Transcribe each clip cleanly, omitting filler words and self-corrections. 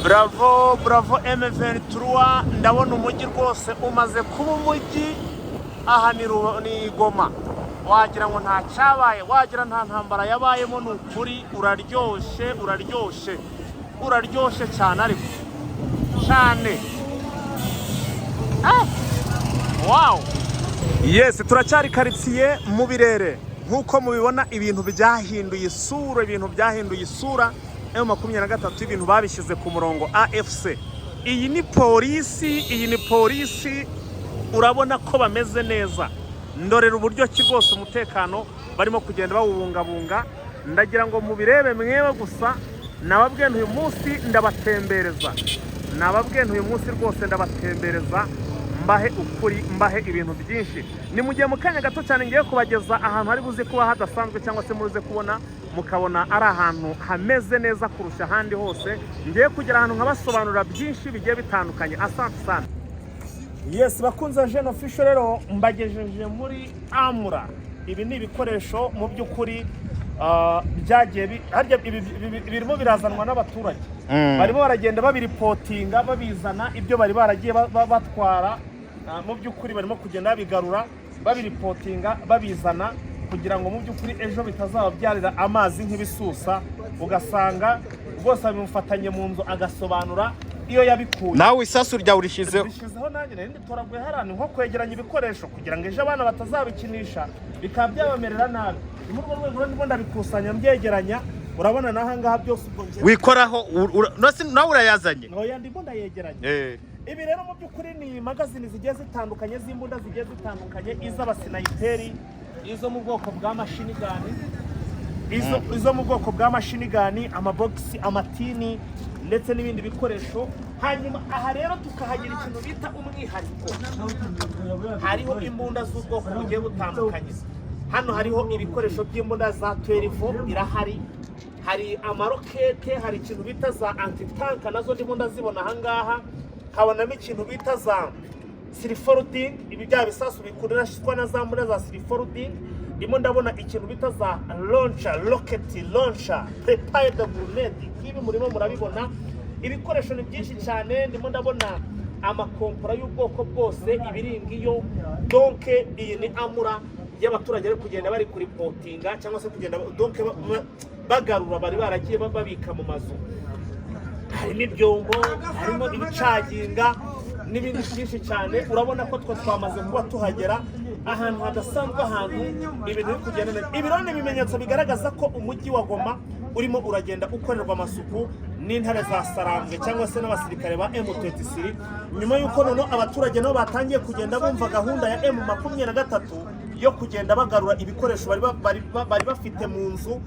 Bravo, bravo M23! Ndabona umujyi rwose umaze kuba umujyi. Aha ni Goma, wagira ngo nta cyabaye, wagira nta ntambara yabayemo. Ni ukuri uraryoshye, uraryoshye, uraryoshye cyane, ariko cyane. Ah! Wow, yes, turacyari karitsiye mu birere. Nk'uko mubibona, ibintu byahinduye isura, ibintu byahinduye isura. M23 ibintu babishyize ku murongo. AFC, iyi ni polisi, iyi ni polisi. Urabona ko bameze neza. Ndorera uburyo ki rwose umutekano barimo kugenda bawubungabunga. Ndagira ngo mubirebe mwewe gusa. Nababwiye nti uyu munsi ndabatembereza, nababwiye nti uyu munsi rwose ndabatembereza, mbahe ukuri, mbahe ibintu byinshi. Ni mu gihe mu kanya gato cyane ngiye kubageza ahantu hari buze kuba hadasanzwe, cyangwa se muze kubona, mukabona ari ahantu hameze neza kurusha ahandi hose. Ngiye kugera ahantu nkabasobanurira byinshi bigiye bitandukanye. Asante sana. Yes, bakunze Jeune Official, rero mbagejeje muri Amura. Ibi ni ibikoresho mu by'ukuri byagiye harya ibi birimo birazanwa n'abaturage, barimo baragenda babiripotinga, babizana, ibyo bari baragiye batwara. Mu by'ukuri barimo kugenda babigarura, babiripotinga, babizana kugira ngo mu by'ukuri ejo bitazababyarira amazi nk'ibisusa, ugasanga rwose babimufatanye mu nzu, agasobanura iyo yabikuye. Nawe isasu ryawe urishyizeho. Bishyizeho nanjye, nari nditoraguye hariya. Ni nko kwegeranya ibikoresho kugira ngo ejo abana batazabikinisha bikaba byabamerera nabi. Ni muri urwo rwego rero ndimo ndabikusanya, mbyegeranya. Urabona n'aha ngaha byose ubwo njye Wikoraho nawe urayazanye. Oya, ndimo ndayegeranya. Ibi rero mu by'ukuri ni magazine zigiye zitandukanye z'imbunda zigiye zitandukanye, iz'abasinayiperi, izo mu bwoko bwa machine gun, izo mu bwoko bwa machine gun, amabogisi, amatini ndetse n'ibindi bikoresho. Hanyuma aha rero tukahagira ikintu bita umwihariko. Hariho imbunda z'ubwoko bugiye butandukanye. Hano hariho ibikoresho by'imbunda za 12 irahari, hari amarokete, hari ikintu bita za anti-tank, nazo ndimo ndazibona ahangaha. Habonamo ikintu bita za self-loading, ibi bya bisasu bikoreshwa na za mbunda za self-loading. Ndimo ndabona ikintu bita za launcher, rocket launcher, prepared grenade. Nk'ibi murimo murabibona, ibikoresho ni byinshi cyane. Ndimo ndabona amakompora y'ubwoko bwose, ibiringiyo. Donc iyi ni Amura y'abaturage bari kugenda bari kuripotinga, cyangwa se kugenda donc bagarura bari baragiye babika mu mazu. Harimo ibyombo, harimo ibicaginga n'ibindi byinshi cyane. Urabona ko twe twamaze kuba tuhagera ahantu hadasanzwe, ahantu ibintu biri kugenda neza. Ibi rero ni ibimenyetso bigaragaza ko umujyi wa Goma urimo uragenda ukorerwa amasuku n'intare za Sarambwe, cyangwa se n'abasirikare ba M23, nyuma y'uko noneho abaturage nabo batangiye kugenda bumva gahunda ya M23 yo kugenda bagarura ibikoresho bari bafite mu nzu,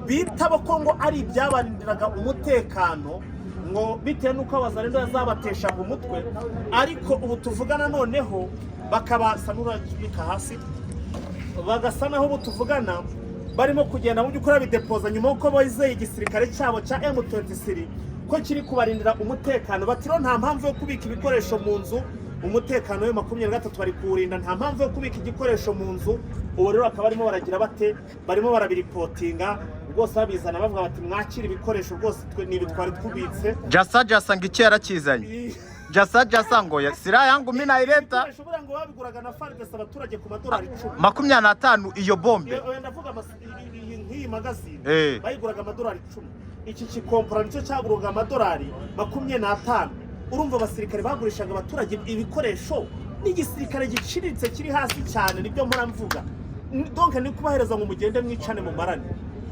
bita ko ngo ari ibyabarindiraga umutekano, ngo bitewe n'uko abazarendo yazabateshaga umutwe. Ariko ubu tuvugana noneho bakaba n'urabika hasi, bagasa naho ubu tuvugana barimo kugenda mu by'ukuri babidepoza, nyuma y'uko bizeye igisirikare cyabo cya M23 ko kiri kubarindira umutekano. Bati rero nta mpamvu yo kubika ibikoresho mu nzu, umutekano we 23 bari kuwurinda, nta mpamvu yo kubika igikoresho mu nzu. Ubu rero bakaba barimo baragira bate? Barimo barabiripotinga rwose, babizana, bavuga bati: "Mwakire ibikoresho rwose, twe ni ibi twari tubitse." Jasa jasa ngo icyo yarakizanye. Jasa jasa ngo silaha yangu mi naileta. Ibikoresho buriya ngo babiguraga na FARDC abaturage ku madolari 10. 25 iyo bombe. Oya, ndavuga nk'iyi magazine bayiguraga amadolari 10. Iki gikompora nicyo cyaguraga amadolari 25. Urumva abasirikare bagurishaga abaturage ibikoresho n'igisirikare giciriritse kiri hasi cyane. Nibyo mpora mvuga. Donc ni kubahereza ngo mugende mwicane mu marane.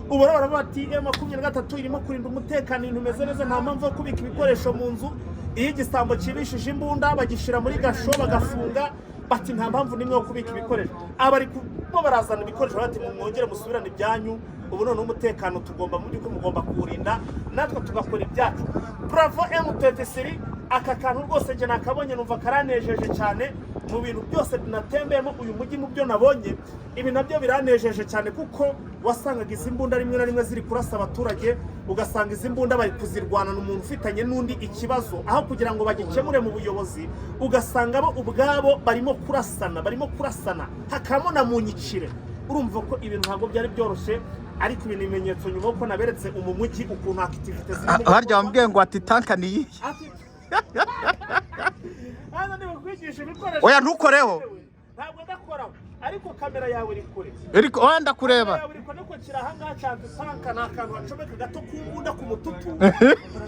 Ubu rero baravuga bati M23 irimo kurinda umutekano, ibintu bimeze neza, nta mpamvu yo kubika ibikoresho mu nzu. Iyo igisambo kibishije imbunda bagishyira muri gasho bagafunga. Bati nta mpamvu n'imwe yo kubika ibikoresho. Aba bari kuba barazana ibikoresho, bati mwongere musubirane ibyanyu. Ubu noneho umutekano tugomba mu by'ukuri mugomba kuwurinda, natwe tugakora ibyacu. Bravo M23! Aka kantu rwose njye nakabonye numva karanejeje cyane. Mu bintu byose natembeyemo uyu mujyi, mu byo nabonye, ibi nabyo biranejeje cyane, kuko wasangaga izi mbunda rimwe na rimwe ziri kurasa abaturage, ugasanga izi mbunda bari kuzirwanana, umuntu ufitanye n'undi ikibazo, aho kugira ngo bagikemure mu buyobozi, ugasanga bo ubwabo barimo kurasana, barimo kurasana, hakabamo na munyicire. Urumva ko ibintu ntabwo byari byoroshye. Ariko ibi ni ibimenyetso nyuma yuko naberetse umu mujyi ukuntu activité zirimo. Harya wambwiye ngo ati tanka ni iyihe? Hano ntibakwigisha ibikoresho. Oya, ntukoreho. Ntabwo ndakoraho, ariko kamera yawe iri kure. Ariko oya, ndakureba. Kamera yawe iri kure, ariko kiri ahangaha cyane. Tanka ni akantu hacomeka gato ku mbunda ku mututu.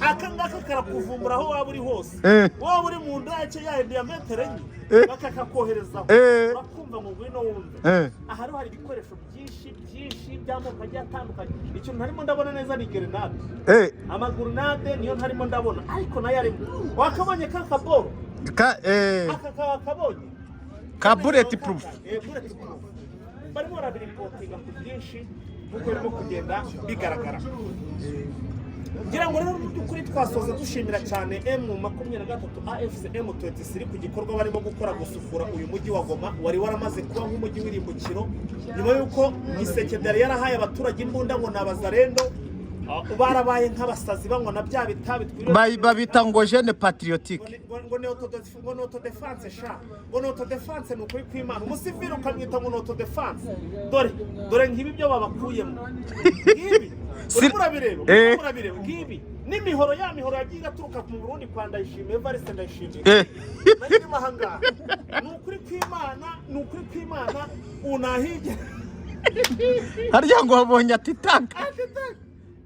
Aka ngaka karakuvumbura aho waba uri hose. Waba uri mu ndake ya ya metero 4, bakakakoherezaho. Urakumva ngo ngwino wumve. Aha rero hari ibikoresho byinshi byinshi by'amoko agiye atandukanye. Ikintu ntarimo ndabona neza ni gerenade. Amagurunade niyo ntarimo ndabona, ariko nayo arimo. Wakabonye ka kaboro? Ka Aka kabonye. Ka bullet proof. Bullet proof. Barimo barabiripotinga ku bwinshi nk'uko birimo kugenda bigaragara. Ngira ngo rero mu by'ukuri twasoza dushimira cyane M23 AFC M23 ku gikorwa barimo gukora, gusukura uyu mujyi wa Goma wari waramaze kuba nk'umujyi w'irimbukiro, nyuma y'uko Tshisekedi yari yarahaye abaturage imbunda ngo ni abazarendo, barabaye nk'abasazi banywa na bya bitabi twiriwe. Babita ngo jeune patriotique. Ngo ni autodéfense sha, ngo ni autodéfense. Ni ukuri kw'Imana, umusivili ukamwita ngo ni autodéfense. Dore dore ngibi byo babakuyemo ngibi. Urimo urabireba? Urimo urabireba ngibi n'imihoro, ya mihoro yagiye igaturuka mu Burundi kwa Ndayishimiye Evariste Ndayishimiye. Nari ndimo ahangaha. Ni ukuri kw'Imana, ni ukuri kw'Imana, unahige. Harya ngo wabonye ati tanka?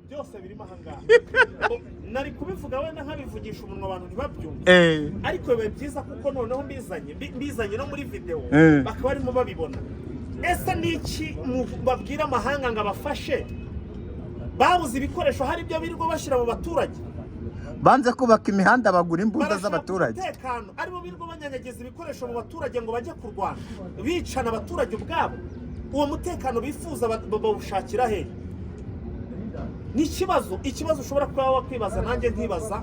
Byose birimo ahangaha. Nari kubivuga wenda nkabivugisha umunwa abantu ntibabyumve, ariko bibaye byiza kuko noneho mbizanye mbizanye no muri video, bakaba barimo babibona. Ese ni iki babwira amahanga ngo abafashe? Babuze ibikoresho, hari ibyo birirwa bashyira mu baturage. Banze kubaka imihanda, bagura imbunda Barashaka z'abaturage. umutekano, aribo birirwa banyanyagiza ibikoresho mu baturage ngo bajye kurwana, bicana abaturage ubwabo. Uwo mutekano bifuza bawushakira hehe? Ni ikibazo, ikibazo ushobora kuba wakwibaza, nanjye nkibaza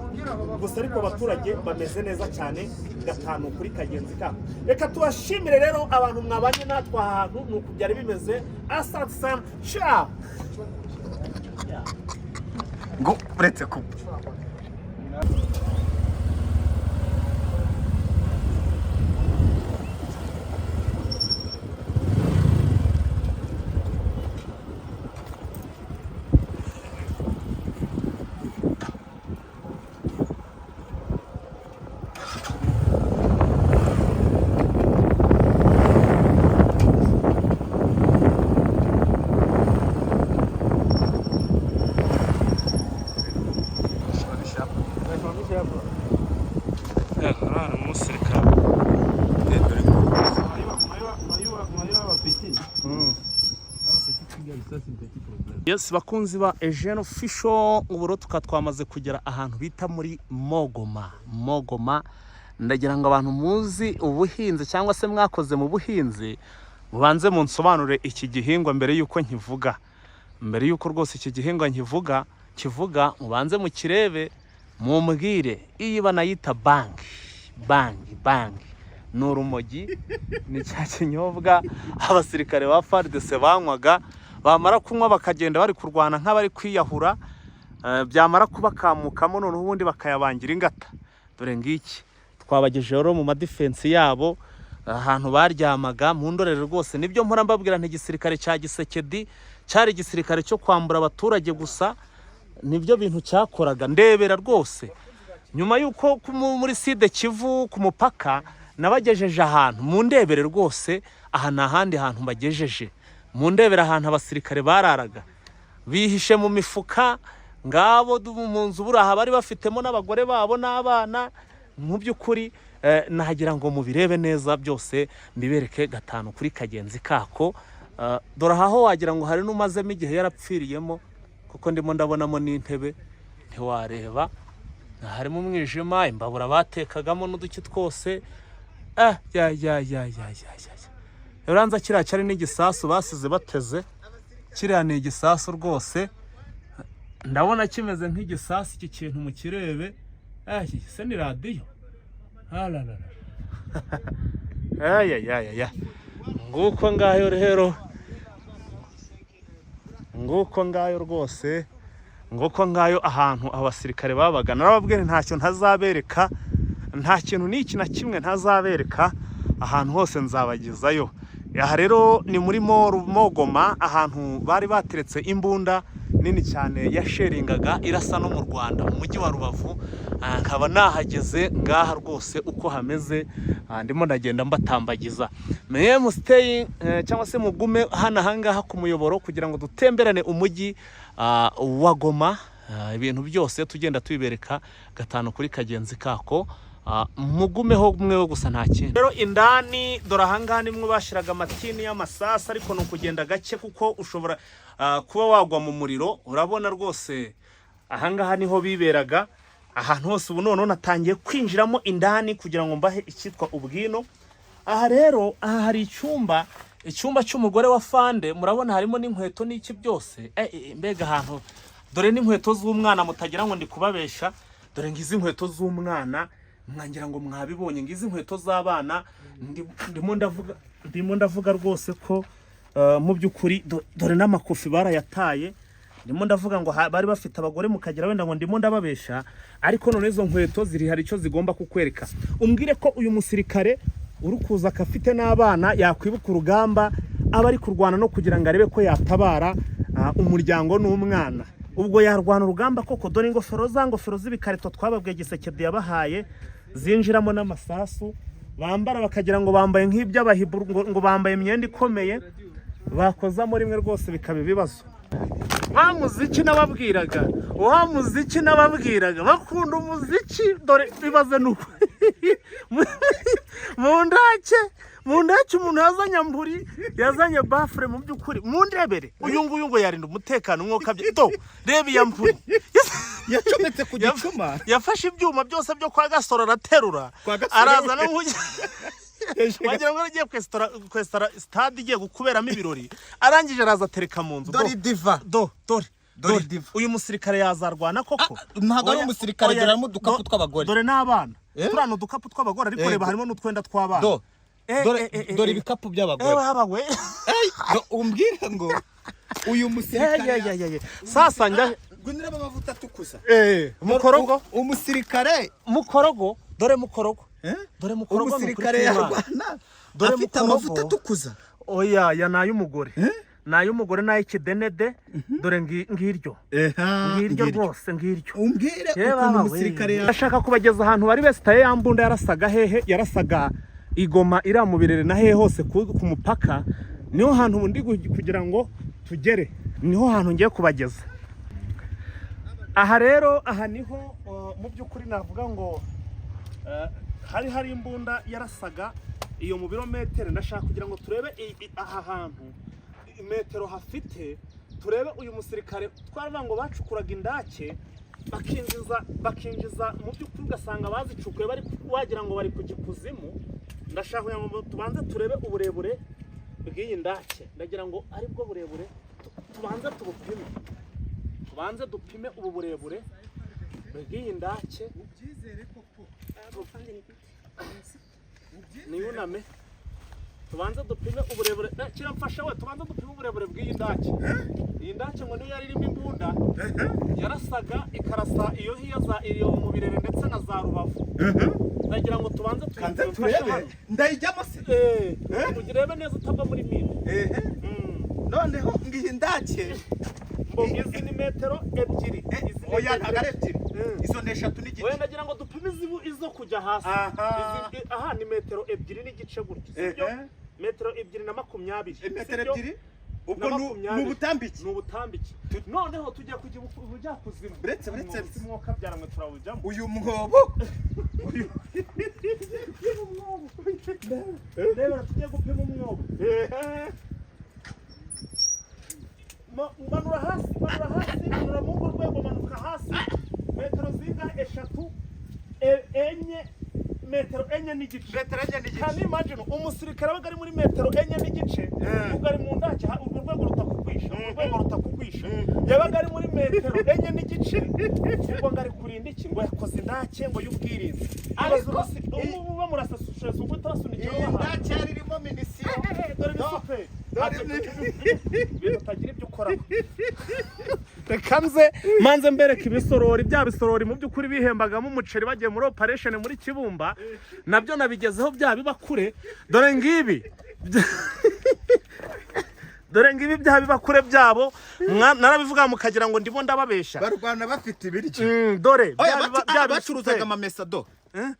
gusa. Ariko abaturage bameze neza cyane gatanu kuri kagenzi kabo. Reka tubashimire rero abantu mwabanye natwe aha hantu. Ni uku byari bimeze. Asante sana, ciao. Ngo uretse kuba Umusirikare. Yes, bakunzi ba Eugene Official, ubu rero tukaba twamaze kugera ahantu bita muri Mogoma. Mogoma, ndagira ngo abantu muzi ubuhinzi cyangwa se mwakoze mu buhinzi mubanze munsobanure iki gihingwa mbere y'uko nkivuga. Mbere y'uko rwose iki gihingwa nkivuga kivuga, mubanze mukirebe mumbwire. Iyi banayita bangi, bangi, bangi ni urumogi, ni cya kinyobwa abasirikare ba FARDC banywaga, bamara kunywa bakagenda bari kurwana nk'abari kwiyahura, byamara kubakamukamo noneho ubundi bakayabangira ingata. Dore ngiki, twabagejeje rero mu madefense yabo, ahantu baryamaga mu ndorero. Rwose nibyo mpora mbabwira nti igisirikare cya Tshisekedi cyari igisirikare cyo kwambura abaturage gusa, nibyo bintu cyakoraga. Ndebera rwose, nyuma y'uko muri Sud Kivu ku mupaka nabagejeje ahantu mu ndebere rwose, aha ni ahandi hantu mbagejeje mu ndebere, ahantu abasirikare bararaga bihishe mu mifuka. Ngabo mu nzu buriya bari bafitemo n'abagore babo n'abana. Mu by'ukuri nagira ngo mubirebe neza byose, mbibereke gatanu kuri kagenzi kako. Dore aha ho wagira ngo hari n'umazemo igihe yarapfiriyemo, kuko ndimo ndabonamo n'intebe, ntiwareba, harimo umwijima, imbabura batekagamo n'uduki twose. Ya ya ya ya ya ya ya, uranza kiriya cyari n'igisasu basize bateze. Kiriya ni igisasu rwose, ndabona kimeze nk'igisasu iki kintu mu kirebe. Iki se ni radiyo? Ararara, aya ya ya ya, nguko ngayo rero, nguko ngayo rwose, nguko ngayo ahantu abasirikare babaga. Narababwira ntacyo ntazabereka, nta kintu n'iki na kimwe ntazabereka, ahantu hose nzabagezayo. Aha rero ni muri Mogoma, ahantu bari bateretse imbunda nini cyane yasheringaga irasa no mu Rwanda, mu mujyi wa Rubavu. Nkaba nahageze ngaha rwose uko hameze. Ndimo ndagenda mbatambagiza. Mwe musiteyi cyangwa se mugume hano ahangaha ku muyoboro kugira ngo dutemberane umujyi wa Goma. Ibintu byose tugenda tubibereka gatanu kuri kagenzi kako. Mugumeho mwewe gusa, nta kindi. Rero indani dore ahangaha nimwe bashyiraga amatini y'amasasu, ariko ni ukugenda gake kuko ushobora kuba wagwa mu muriro. Urabona rwose ahangaha niho biberaga ahantu hose. Ubu noneho natangiye kwinjiramo indani kugira ngo mbahe icyitwa ubwino. Aha rero, aha hari icyumba cy'umugore wa fande. Murabona harimo n'inkweto n'iki byose. Mbega ahantu! Dore n'inkweto z'umwana, mutagira ngo ndi kubabesha. Dore ngizi inkweto z'umwana, mwangira ngo mwabibonye. Ngizi inkweto z'abana. Ndimo ndavuga rwose ko mu by'ukuri dore n'amakofi barayataye. Ndimo ndavuga ngo bari bafite abagore, mukagira wenda ngo ndimo ndababesha, ariko none izo nkweto ziri hari icyo zigomba kukwereka. Umbwire ko uyu musirikare uri kuza akafite n'abana yakwibuka urugamba aba ari kurwana no kugira ngo arebe ko yatabara umuryango n'umwana, ubwo yarwana urugamba koko? Dore ingofero, za ngofero z'ibikarito twababwiye Gisekedi yabahaye, zinjiramo n'amasasu, bambara bakagira ngo bambaye nk'iby'Abahiburu, ngo bambaye imyenda ikomeye, bakozamo rimwe rwose bikaba ibibazo. Wa muziki nababwiraga, wa muziki nababwiraga, bakunda umuziki. Dore bibaze nuko mu ndake umuntu yazanye amburi, yazanye baffle. Mu by'ukuri mu ndebere uyu nguyu ngo yarinda umutekano umwuka bye. Do reba iya mburi. Yacometse ku gicuma. Yafashe ibyuma byose byo kwa Gasoro araterura. Kwa Gasoro. Araza no wagira ngo agiye kwesitara stade igiye kuberamo ibirori. Arangije araza atereka mu nzu. Dore diva. Do dore. Dore Dore diva. Uyu musirikare yazarwana koko? Ah, ntabwo ari Oya, umusirikare, oya, dore harimo udukapu tw'abagore. Dore n'abana. Eh? Turiya ni udukapu tw'abagore, ariko Yego. reba harimo n'utwenda tw'abana. Do dore dore ibikapu by'abagore. Haba we. Ey, do, umbwire ngo uyu musirikare Sasa njya ngwino amavuta atukuza. Mukorogo. Umusirikare. Mukorogo, dore mukorogo. Eh? Dore mukorogo ni ukuri Umusirikare kw'Imana. yarwana Dore afite mukorogo. amavuta atukuza? Oya, ya ni ay'umugore, ni ay'umugore n'ay'ikidenede. Dore ngiryo, ngiryo rwose, ngiryo. Umbwire Yewe ukuntu baba we. umusirikare ya Ndashaka kubageza ahantu bari besitaye ya mbunda yarasaga hehe, yarasaga igoma iriya mu birere na hehe hose ku mupaka. Niho hantu ndi kugira ngo tugere, niho hantu ngiye kubageza. Aha rero, aha niho mu by'ukuri navuga ngo hari imbunda yarasaga iyo mu birometero. Ndashaka kugira ngo turebe aha hantu metero hafite, turebe uyu musirikare. Twaravuga ngo bacukuraga indake bakinjiza, mu by'ukuri ugasanga bazicukuye bari wagira ngo bari kujya ikuzimu. Ndashaka kugira ngo tubanze turebe uburebure bw'iyi ndake. Ndagira ngo aribwo burebure tubanze tubupime, tubanze dupime ubu burebure bw'iyi ndake. Niyuname tubanze dupime uburebure. Kiramfasha we, tubanze dupime uburebure bw'iyi ndake. Iyi ndake ngo niyo yari irimo imbunda yarasaga ikarasa iyo hiya za iyo mu birere ndetse na za Rubavu. Ndagira ngo tubanze Kanze tuyifashe turebe. hano. Ndayijyamo se? Urebe neza utava muri mine. Ehe. Noneho ngiyi ndake. Ngo izi ni metero 2. Izi ni Oya, metero- ntabwo ari ebyiri. Izo ni eshatu n'igice. Wenda ndagira ngo dupime izo kujya hasi. Aha. Aha ni metero 2 n'igice gutya, sibyo? Ehe. Metero 2 na 20. Metero Sibyo? 2, ubwo Na ni 20. Ni ubutambike. Ni ubutambike. Noneho tujya kujya ubujyakuzimu. Buretse. Umwuka byaramwe turawujyamo. Uyu mwobo. Reba, tujye gupima umwobo. Manura hasi, manura hasi, manura muri urwo rwego, manuka hasi. Metero zingahe? Eshatu, enye, metero 4 n'igice. Metero 4 n'igice. Can you imagine umusirikare abaga ari muri metero 4 n'igice, ubwo ari mu ndake, urwo rwego rutakugwisha, urwo rwego rutakugwisha. Yabaga ari muri metero 4 n'igice, ubwo ngo ari kurinda iki? Ngo yakoze indake ngo y'ubwirinzi. Ariko Ubu bamurasa ubwo utabasunikira Iyi baha. ndake yari irimo munition. Dore No. ibisupe. Dore Ibintu utagira ibyo ukoraho. Reka nze manze mbereka ibisorori, bya bisorori mu by'ukuri bihembagamo umuceri bagiye muri operation muri Kibumba. Nabyo nabigezeho, bya bibakure. Dore ngibi. Dore ngibi byaha bibakure byabo. Narabivuga mukagira ngo ndimo ndababesha. Barwana bafite ibiryo. Dore Oya, bya bya bacuruzaga amamesa do,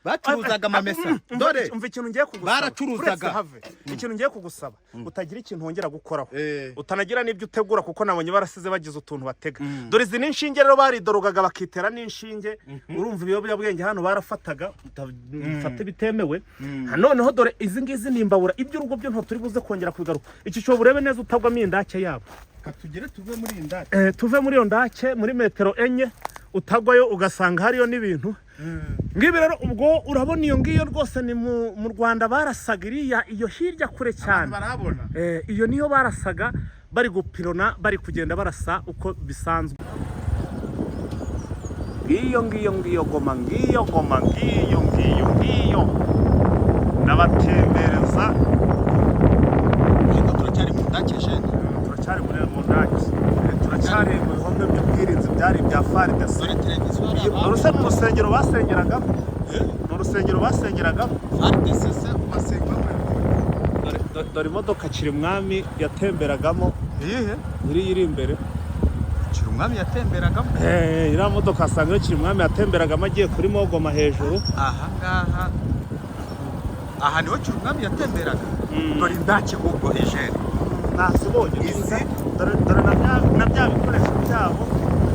bacuruzaga amamesa. Dore Umva ikintu ngiye kugusaba. Baracuruzaga. Uretse have ikintu ngiye kugusaba, utagira ikintu wongera gukoraho, utanagira n'ibyo utegura, kuko nabonye barasize bagize utuntu batega. Dore izi ni inshinge rero, baridorogaga bakitera n'inshinge. Urumva ibiyobyabwenge hano barafataga, ufata bitemewe. Noneho dore izi ngizi ni imbabura. Iby'urugo byo ntituri buze kongera kubigaruka. Iki cyobo urebe neza utagwamo indake yabo. Tugere tuve muri iyi ndake. Tuve muri iyo ndake muri metero 4, utagwayo ugasanga hariyo n'ibintu ngibi. Rero ubwo urabona iyo ngiyo rwose ni mu Rwanda barasaga iriya iyo hirya kure cyane. Barabona. Iyo niyo barasaga bari gupirona, bari kugenda barasa uko bisanzwe. Ngiyo ngiyo ngiyo Goma, ngiyo Goma, ngiyo ngiyo ngiyo, ndabatembereza. Ariko turacyari mu ndake jene. Turacyari muri mu ndake. Turacyari mu bihome by'ubwirinzi byari ibya FARDC. Dore televiziyo hari. Uruse ni urusengero basengeragamo, ni urusengero basengeragamo. FARDC se basenga? Dore imodoka Kirimwami yatemberagamo. Iyihe? Iriya iri imbere. Kiri umwami yatemberagamo? Iriya modoka asanga iyo Kirimwami yatemberagamo agiye kuri Mogoma hejuru. Aha ngaha, aha niho kiri umwami yatemberaga. Dore indake ahubwo ejene. Nazibonye. Izi? Dore na bya bikoresho byabo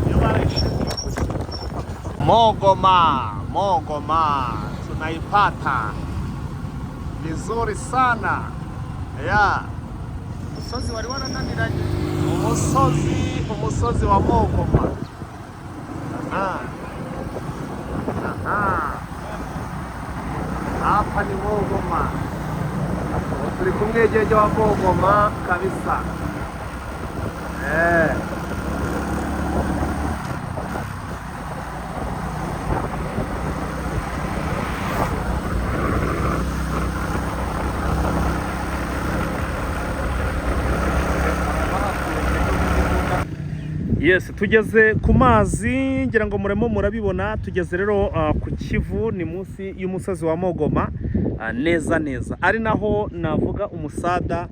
iyo barayishe. Mogoma, Mogoma tunaipata vizuri sana ya. Umusozi wari warananiranye. Umusozi, umusozi wa Mogoma. Aha. Aha. Hapa ni Mogoma. Turi ku mwegege wa Mogoma kabisa. Yes, tugeze ku mazi, ngira ngo muremo murabibona. Tugeze rero ku Kivu, ni munsi y'umusozi wa Mogoma, neza neza ari naho navuga umusada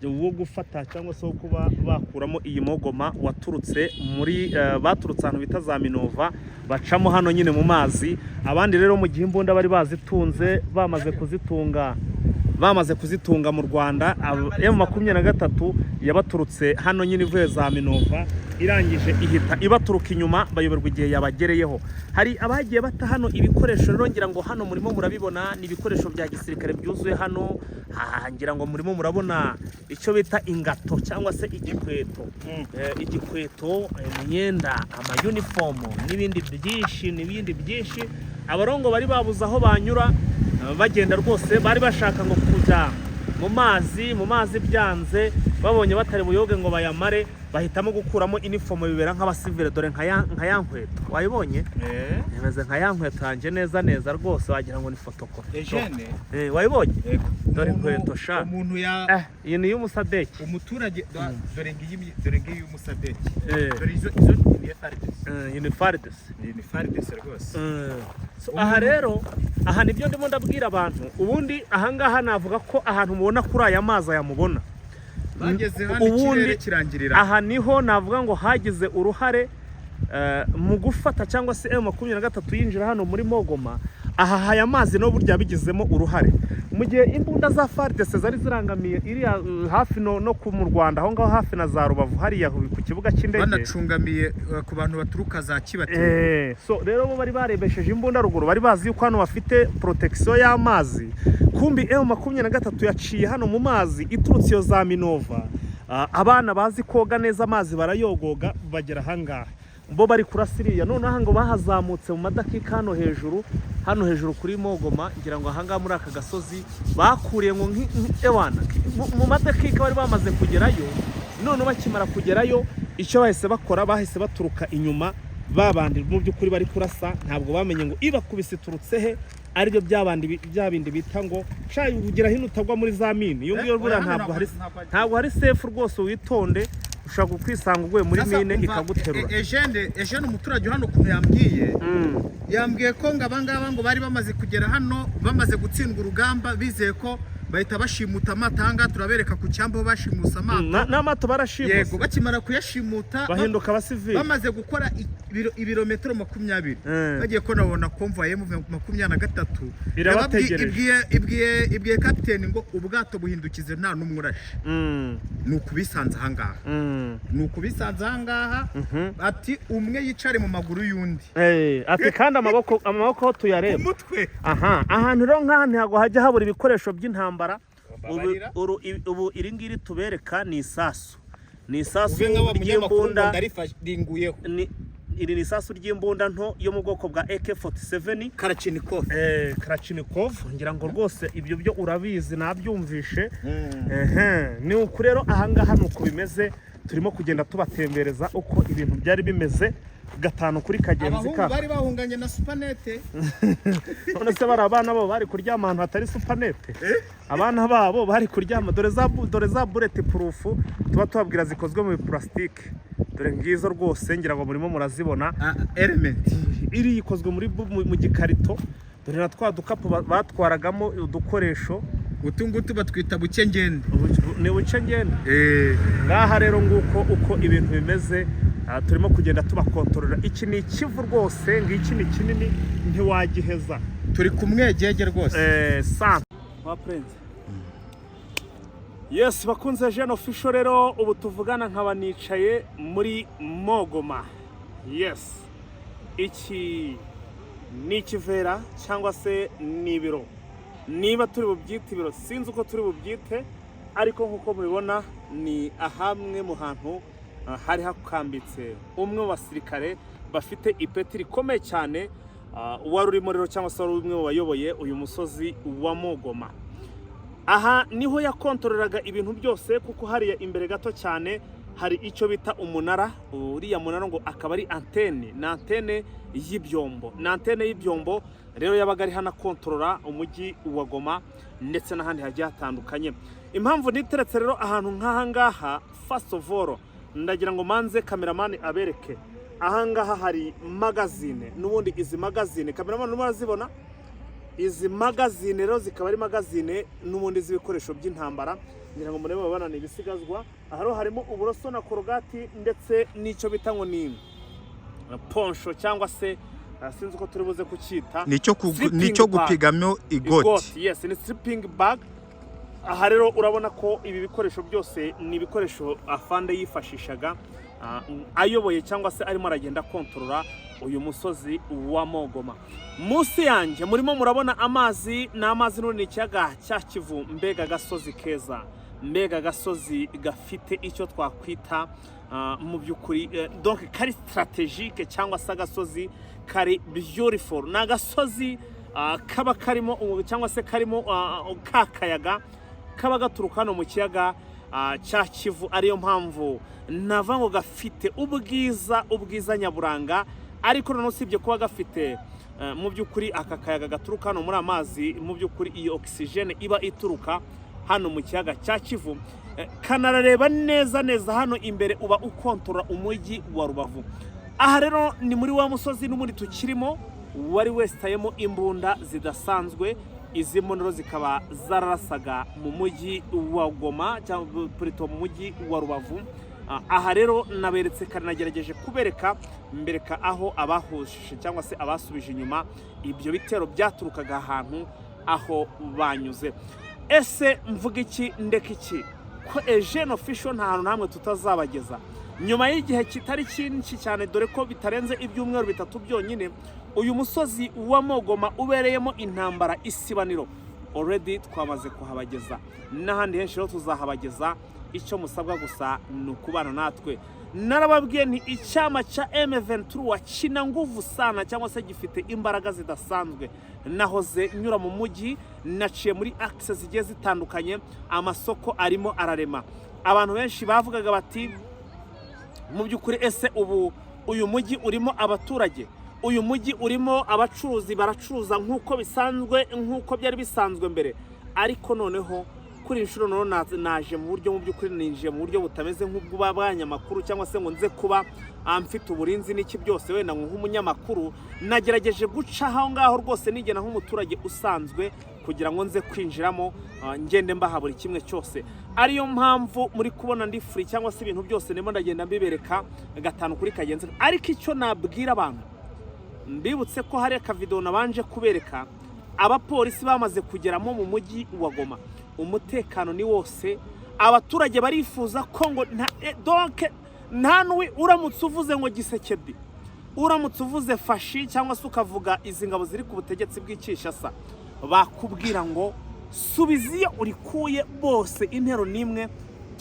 wo gufata cyangwa se wo kuba bakuramo iyi Mogoma waturutse muri baturutse ahantu bita za Minova, bacamo hano nyine mu mazi. Abandi rero mu gihe imbunda bari bazitunze, bamaze kuzitunga mu Rwanda, M23 yabaturutse hano nyine ivuye za Minova, irangije ihita ibaturuka inyuma, bayoberwa igihe yabagereyeho. Hari abagiye bata hano ibikoresho rero, ngira ngo hano murimo murabibona, ni ibikoresho bya gisirikare byuzuye hano. Ngira ngo murimo murabona icyo bita ingato cyangwa se igikweto. Igikweto, imyenda, amayunifomu n'ibindi byinshi, n'ibindi byinshi. Abarongo bari babuze aho banyura, bagenda rwose, bari bashaka ngo kujya mu mazi, byanze, babonye batari buyoge ngo bayamare, bahitamo gukuramo inifomo bibera nk'abasivile. Dore nka ya nkweto wayibonye, imeze nka ya nkweto yanjye neza neza rwose, wagira ngo ni fotokopi. Ejene. Wayibonye? Dore inkweto sha. Umuntu ya Iyi ni iy'umusadeki. Umuturage, dore ngiyi, dore ngiyi y'umusadeki. Dore izo ni FARDC. Iyi ni FARDC. Ni FARDC rwose. So, aha rero, aha nibyo ndimo ndabwira abantu. Ubundi ahangaha navuga ko ahantu mubona kuri aya mazi aya mubona Bageze hano Ubundi ikirere kirangirira. aha niho navuga ngo hagize uruhare mu gufata cyangwa se M23 yinjira hano muri Mogoma. Aha haya mazi no burya bigizemo uruhare mu gihe imbunda za FARDC zari zirangamiye iriya hafi no mu Rwanda aho ngaho hafi na za Rubavu hariya ku kibuga cy'indege. Banacungamiye ku bantu baturuka za Kibatera. So rero bo bari barebesheje imbunda ruguru, bari bazi yuko hano bafite protection y'amazi. Kumbi M23 yaciye hano mu mazi iturutse iyo za Minova. Abana bazi koga neza amazi barayogoga bagera ahangaha, bo bari kurasiriya. Noneho ngo bahazamutse mu madakika hano hejuru, hano hejuru kuri Mogoma, ngira ngo ahangaha muri aka gasozi bakuriye ngo ewana mu madakika bari bamaze kugerayo. None bakimara kugerayo, icyo bahise bakora, bahise baturuka inyuma babandi mu by'ukuri bari kurasa, ntabwo bamenye ngo ibakubise iturutse he, aribyo byabandi bya bindi bita ngo sha ugira hino utagwa muri za mine. Iyo ngiyo buriya Oya, hano ntabwo hari ntabwo ntabwo hari safe rwose, witonde, ushobora kwisanga uguye muri Sasa mine umva, ikaguterura. Ejene, umuturage hano ukuntu yambwiye, yambwiye ko ngo abangaba ngo bari bamaze kugera hano, bamaze gutsindwa urugamba, bizeye ko Bahita bashimuta amato. Ahangaha turabereka ku cyambu aho bashimuse amato. N'amato barashimuse? Yego, bakimara kuyashimuta Bahinduka abasivili. Bamaze gukora ibirometero 20, bagiye ko nabona convoy M23. Irabategereje. Ibwiye kapiteni ngo ubwato buhindukize nta n'umwe urashe. Ni ukubisanze ahangaha. Ni ukubisanze ahangaha, ati umwe yicare mu maguru y'undi. Ati kandi amaboko tuyareba. Umutwe. Aha ahantu rero nk'aha ntabwo hajya habura ibikoresho by'intambara. Ubu Babarira. Ubu iri ngiri tubereka ni isasu, ni isasu Ube nk'abanyamakuru ngo ry'imbunda. Ndariringuyeho. Iri ni isasu ry'imbunda nto yo mu bwoko bwa AK47. Kalashnikov. Kalashnikov, ngira ngo rwose ibyo byo urabizi, nabyumvishe. Ehe, ni uku rero ahangaha ni uku bimeze. Turimo kugenda tubatembereza uko ibintu byari bimeze gatanu kuri kagenzi Abahungu ka bari bahunganye na supanete. None se bari abana babo bari kuryama ahantu hatari supanete? Abana babo bari kuryama, dore za bullet proof tuba tubabwira zikozwe mu bipulasitike, dore ngizo rwose, ngira ngo murimo murazibona. Element. Iri ikozwe mu gikarito, dore na twa dukapu batwaragamo udukoresho. Utu ngutu batwita buke ngende. Ni buce ngende. Ngaha rero nguko uko ibintu bimeze. Turimo kugenda tubakontorora. Iki ni ikivu rwose, ngiki ni kinini ntiwagiheza. Turi ku mwegege rwose. Sant wa prince. Yes, bakunze Jeune Official, rero ubu tuvugana nkaba nicaye muri Mogoma. Yes, iki ni ikivera cyangwa se ni ibiro, niba turi bubyite ibiro, sinzi uko turi bubyite, ariko nk'uko mubibona ni ahamwe mu hantu hari hakambitse umwe mu basirikare bafite ipeti rikomeye cyane, wari urimo rero cyangwa se wari umwe mu bayoboye uyu musozi wa Mogoma. Aha niho yakontoreraga ibintu byose, kuko hariya imbere gato cyane hari icyo bita umunara. Uriya munara ngo akaba ari antene, ni antene y'ibyombo, ni antene y'ibyombo rero yabaga ari hanakontorora umujyi wa Goma ndetse n'ahandi hagiye hatandukanye. Impamvu niteretse rero ahantu nk'aha ngaha, first of all ndagira ngo manze cameraman abereke ahangaha hari magazine. N'ubundi izi magazine, cameraman, urimo urazibona? Izi magazine rero zikaba ari magazine n'ubundi z'ibikoresho by'intambara. Ngira ngo murebe, babona ni ibisigazwa. Aha rero harimo uburoso na korogati ndetse n'icyo bita ngo ni poncho cyangwa se sinzi uko turi buze kucyita. Sleeping Nicyo bag. Gupigamo igoti. Igoti, yes, ni sleeping bag. Aha rero urabona ko ibi bikoresho byose ni ibikoresho afande yifashishaga ayoboye cyangwa se arimo aragenda akontorora uyu musozi wa Mogoma. Munsi yanjye murimo murabona amazi, ni amazi n'ubundi, ni ikiyaga cya Kivu. Mbega agasozi keza, mbega agasozi gafite icyo twakwita mu by'ukuri donc kari stratégique cyangwa se agasozi kari beautiful. Ni agasozi kaba karimo cyangwa se karimo ka kayaga kaba gaturuka hano mu kiyaga cya Kivu, ariyo mpamvu nava ngo gafite ubwiza, ubwiza nyaburanga. Ariko noneho usibye kuba gafite mu by'ukuri aka kayaga gaturuka hano muri amazi, mu by'ukuri iyi oxygène iba ituruka hano mu kiyaga cya Kivu, kanarareba neza neza hano imbere uba ukontorora umujyi wa Rubavu. Aha rero ni muri wa musozi n'ubundi tukirimo wari wesitayemo imbunda zidasanzwe. Izi mbunda zikaba zararasaga mu mujyi wa Goma cyangwa plutôt mu mujyi wa Rubavu. Aha rero naberetse kare, nagerageje kubereka, mbereka aho abahushije cyangwa se abasubije inyuma ibyo bitero byaturukaga ahantu aho banyuze. Ese mvuga iki, ndeka iki, ko Eugene Official nta hantu namwe tutazabageza nyuma y'igihe kitari cyinshi cyane, dore ko bitarenze ibyumweru 3 byonyine uyu musozi wa Mogoma ubereyemo intambara isibaniro. Already twamaze kuhabageza n'ahandi henshi rero tuzahabageza. Icyo musabwa gusa ni ukubana natwe. Narababwiye nti icyama cya M23 kina nguvu sana cyangwa se gifite imbaraga zidasanzwe. Nahoze nyura mu mujyi, naciye muri axe zigiye zitandukanye, amasoko arimo ararema. Abantu benshi bavugaga bati mu by'ukuri ese ubu uyu mujyi urimo abaturage, uyu mujyi urimo abacuruzi, baracuruza nk'uko bisanzwe, nk'uko byari bisanzwe mbere? Ariko noneho Kuri iyi nshuro noneho naje mu buryo, mu by'ukuri ninjiye mu buryo butameze nk'ubw'abanyamakuru, cyangwa se ngo nze kuba mfite uburinzi n'iki byose wenda ngo nk'umunyamakuru. Nagerageje guca aho ngaho rwose nigena nk'umuturage usanzwe kugira ngo nze kwinjiramo, ngende mbaha buri kimwe cyose. Ariyo mpamvu muri kubona ndi free, cyangwa se ibintu byose ndimo ndagenda mbibereka gatanu kuri kagenzi. Ariko icyo nabwira abantu, mbibutse ko hari akavidewo nabanje kubereka abapolisi bamaze kugeramo mu mujyi wa Goma. Umutekano ni wose, abaturage barifuza ko ngo donc nta n'uwi uramutse uvuze ngo Tshisekedi, uramutse uvuze Fatshi, cyangwa se ukavuga izi ngabo ziri ku butegetsi bw'i Kinshasa, bakubwira ngo subiza iyo urikuye. Bose intero n'imwe: